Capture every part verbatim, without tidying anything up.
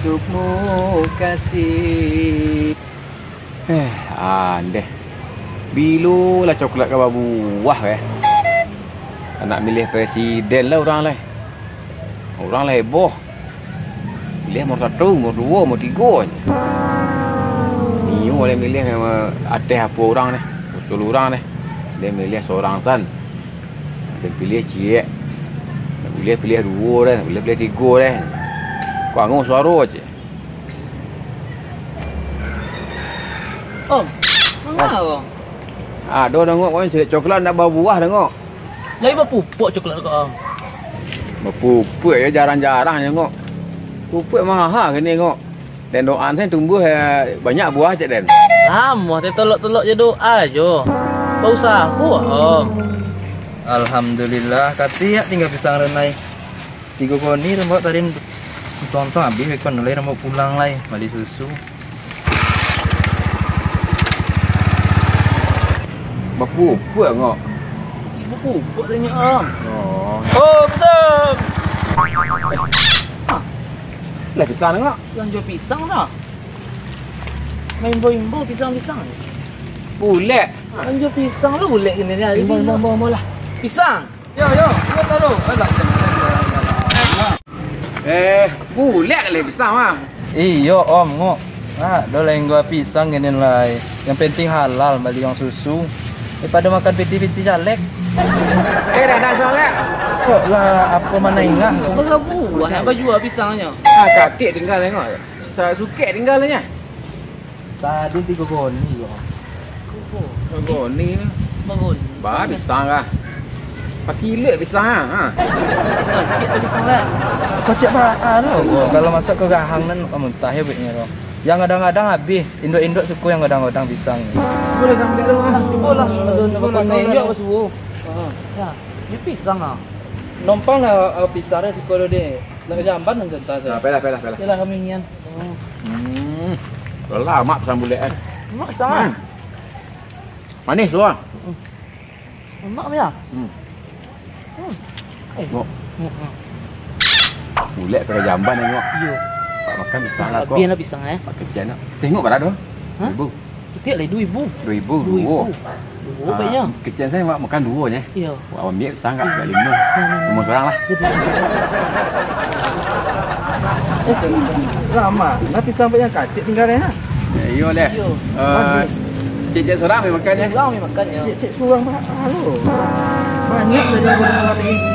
Untukmu kasih. Eh, andeh. Bilo lah coklat ka babuah, eh. Nak milih presiden lah urang lai. Urang lah heboh. Milih nomor satu, nomor dua, nomor tiga aja. Nio lah milih ateh apo urang deh. Usul urang deh. Dia milih sorang san. Dia pilih ciek. Nak pilih, pilih duo deh. Nak pilih, pilih tiga deh. Kok angok suaro aja. Oh, manga ko? Ado dangok, kau cari coklat ndak babuah dangok. Lai bapupuak coklat ko, Om? Bapupuak yo jarang-jarang dangok. Pupuak maha kini ngok. Den doan sen tumbuah, eh, banyak buah cek den. Amuah teh tolok-tolok je doa jo. Bausaho, Om. Alhamdulillah, katiak tingga pisang renai. Tigo koni tu, Mbok, tadi tuntang-tuntang abih beko lai, Mbok, pulang lai, bali susu. Bapupuak ngok. Bapupuak tanyo, Om. Oh. Oh, pisang. Ah. Lah pisang ngok. Yang jual pisang dah. Main imbau-imbau pisang-pisang. Bulek. Yang jual pisang tu bulek kini ni. Imbau, imbau, imbau, imbau lah. Pisang. Yo, yo, yo, taruh. Alah, jangan, jangan, jangan. Eh, bulek lah pisang mah. Iyo, Om, ngok. Nah, do lah inggo pisang gini lai. Yang penting halal, bali uang susu. Daripada makan piti-piti caleg. Eh, dah, dah, soalnya. Kok lah, apa mana ingah? Berapa buah nak bajua pisangnyo? Ah, katik tinggal tengok. Sa-, sukek tinggal nyo. Tadi tigo koni ko. Tigo koni. Tigo koni. Ba, pisang lah. Pakilek pisang ah. Ha. Kocik tu pisang lah. Kocik ba, anu, kalau masuk ke gahang nan muntah ya, baiknya tu. Yang gadang-gadang habis, induk-induk suku yang gadang-gadang pisang. Boleh sampai tu, ah. Cuba lah. Kalau nak makan induk apa suruh? Ha. Ya, ini pisang ah. Nompang lah, ah, pisang dia suka tu deh. Nak jamban nan sentas. Nah, pelah, pelah, pelah. Yalah kami nian. Hmm. Lama pisang bulek kan. Mak sangat. Hmm. Manis tu ah. Lemak dia. Hmm. Hmm. Eh. Ngok. Hmm, hmm. Bulek pakai jamban ni, Ngok. Iyo. Pak makan pisang lah, Kok. Habis lah pisang, eh. Pak kecil nak. Tengok bara tu. Hah? Ibu. Kecil lah, dua ribu. Dua ribu, dua. Dua ribu. Dua, ah, banyak. Kecil saya mak makan dua je. Iyo. Wah, ambil pisang kat lima. Nah, nah, nah. Umur seorang lah. Jadi. Eh, lama. Nah, pisang banyak kacik tinggal ya. Ya, iyo leh. Iyo. Eh, cek-cek seorang boleh makan, ya? Seorang boleh makan, ya. Cek-cek seorang, Pak. Halo. Banyak saja,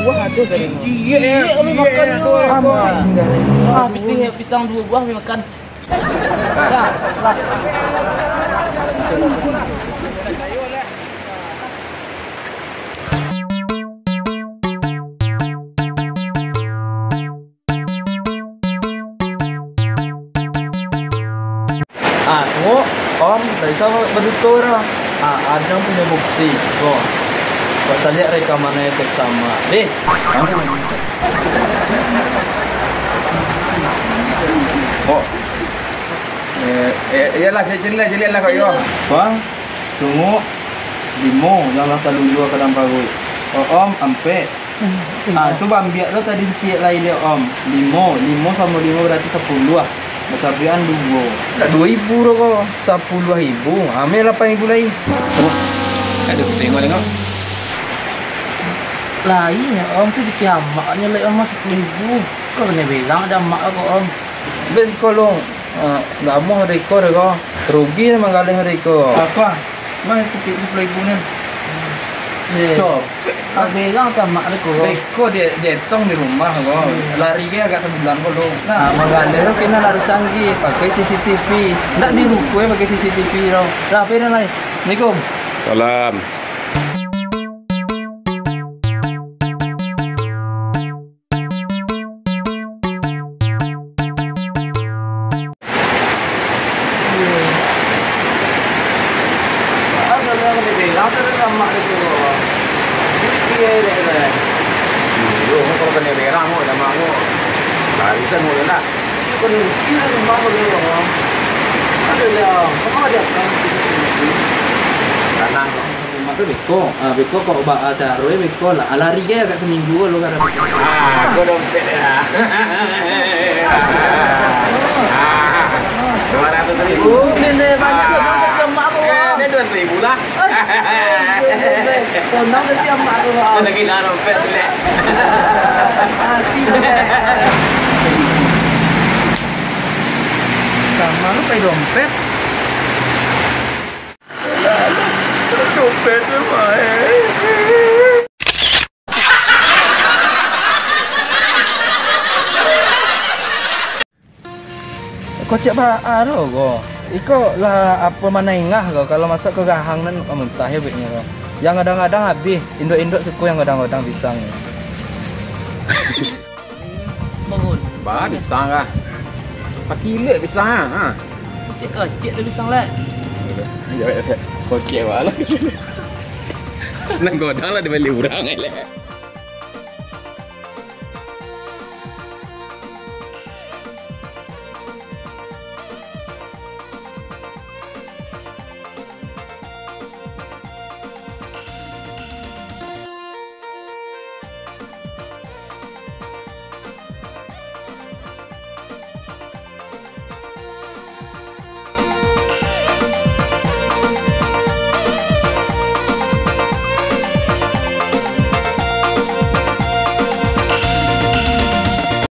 buah ada dari. Iya, iya, kami makan dulu. Ramai tinggal. Ah, pitih pisang dua buah kami makan. Dah, lah. Ah, tengok, Om, tak bisa baduto dah. Ah, ada punya bukti. Kok, kok saya lihat rekamannya seksama. Deh. Kok. Eh, eh, iyalah, saya cari lah, cari lah, Kak, yo. Bang, sungguh limo yang lah talulua ka dalam paruik. Oh, Om, ampek. Hmm, ah, tu baambiak tu tadi ciek lai dek Om. Limo, limo samo limo barati sapuluah. Basabian duo. Ndak duo ribu tu ko, sapuluah ribu. Ambil lapan ribu lai. Oh, aduh, tengok, tengok. Lain ya, Om, tu di kiamaknyo lai, Om, sapuluah ribu. Kau kena bilang ada mak kau, Om. Bes ko lo, ah, lamuah reko deh ko. Rugi manggaleh reko. Apa? Mah sikit sapuluah ribu ni. Eh, copek. Abang bilang ka mak reko. Reko dia, dia etong di rumah ko. Hmm. Lari ke agak sabulan ko lo. Nah, manggaleh tu kena lari canggih, pakai C C T V. Ndak di ruko eh pakai C C T V tau. Lah, apa ni lai? Assalamualaikum. Salam. Tenang. Rumah tu beko. Ah, beko kok ba-, ah, caro e beko lah. Ah, lari ke agak seminggu lo kan. Ah, kau dompet ya. Lagi nak dompet tu, Lek. Mati, Lek. Sama lu pakai dompet. Dompet tu, Mak, eh. Kocek baa lo ko. Iko lah apo manengah ko, kalau masuak ka gahang nan muntah yo bueknyo ko. Yang gadang-gadang abih, induak-induak suko yang gadang-gadang pisang. Bangun. Ba pisang kah? Pakilek pisang ah. Ha. Kocek-kocek tu pisang, Lek. Yo, yo, yo. Kocek baa lo. Nan godang lah dibali urang, Lek.